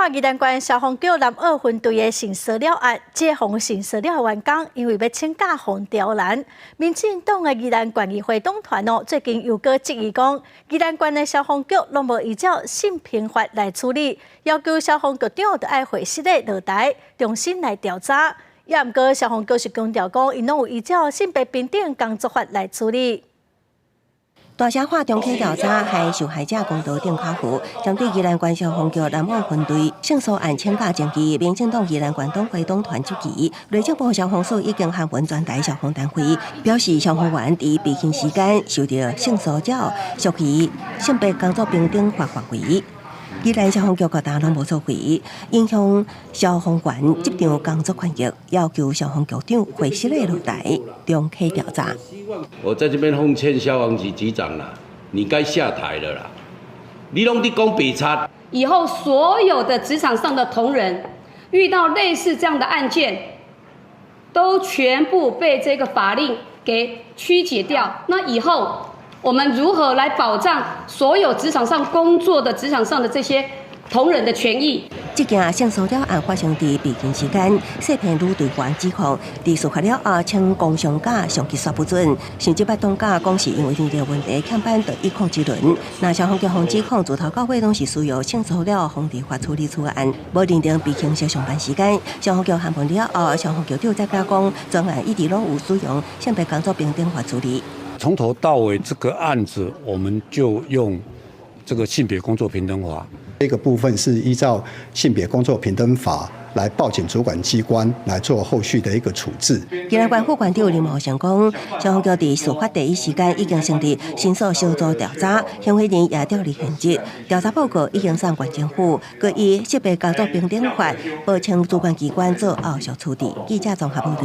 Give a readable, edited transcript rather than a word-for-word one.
看宜蘭縣消防局南澳分隊的性騷擾案，這予性騷擾的員工因為欲請假予人刁難，民進黨的宜蘭縣議會黨團哦，最近又閣質疑講，宜蘭縣的消防局攏無依照性平法來處理，要求消防局長著愛會失禮落台，重新來調查。也毋過消防局是強調講，𪜶攏有依照性別平等工作法來處理。大聲喊重啟調查，害受害者公道頂跤負。針對宜蘭縣消防局南澳分隊性騷案請假爭議，民進黨宜蘭縣黨會黨團質疑，內政部消防署已經函文全台消防單位，表示消防員佇備勤時間受著性騷擾，屬於性別工作平等法範圍。宜蘭消防局各單攏無作為，影響消防員職場工作權益，要求消防局長會失禮落台，重啟調查。我在這邊奉勸消防局局長啦，你該下台了啦！你攏佇講白賊。以後所有的職場上的同仁遇到類似這樣的案件，都全部被這個法令給曲解掉。那以後我們如何來保障所有職場上工作的職場上的這些同仁的權益？這件性騷擾案發生佇備勤時間，詐騙女隊員指控，佇事發了後請公傷假上級煞不准，甚至捌當假講是因為年齡問題欠班，就一控之輪。那消防局方指控自頭到尾攏是使用性騷擾防治法處理此案，無認定備勤是上班時間。消防局函文了後，消防局長再加講，專案一直攏有使用性別工作平等法處理。從頭到尾這個案子，我們就用這個性別工作平等法。這個部分是依照性別工作平等法來報請主管機關來做後續的一個處置。宜蘭縣副縣長林茂成講，消防局佇事發第一時間已經成立申訴小組調查，行為人也調離現職，調查報告已經送縣政府，閣依性別工作平等法報請主管機關做後續處置。記者綜合報道。